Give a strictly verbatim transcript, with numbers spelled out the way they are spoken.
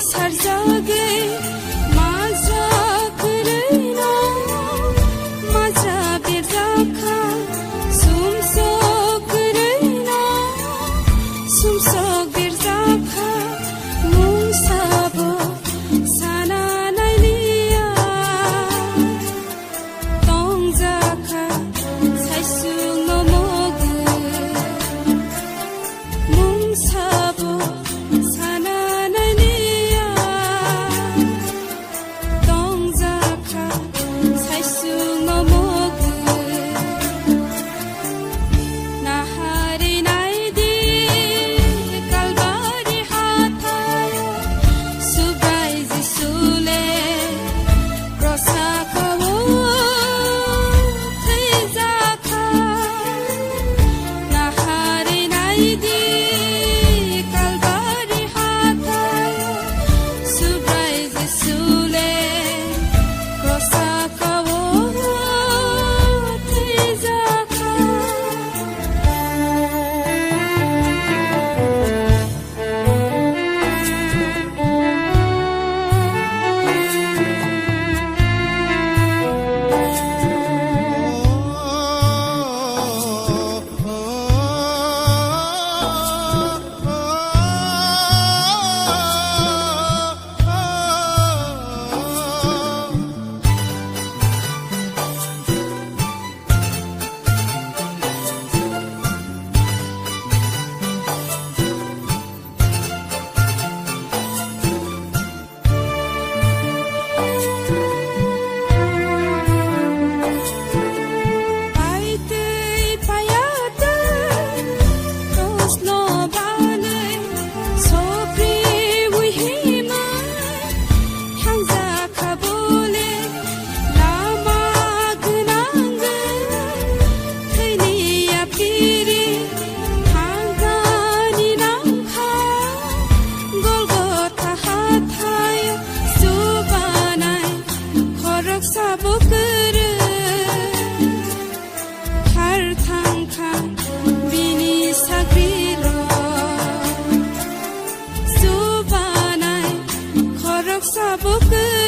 Sarjagwi majra kwrwino majra berjakha, sumsok kwrwino sumsok berjakha, mungsabo sana nailiya. Tongjakha saisungno mokol, mungsabo sana nailiya. Tongjakha saisungno mokol. Nahari naidi Kalbari hathaio, Subrai Jisule prosakao thwijakha. Nahari naidi Kalbari hathaio, Subrai Jisule prosakao thwijakha. Paitwi payatwi tosno banwi sopri wihimwi thangjakha bole lama gwnangwi thwini yapiri thangkani nangkha. Golgotha hathaio chubanai khoroksa bo kwrwi thar thangkha bini sagriro. Chubanai khoroksa bo kwrwi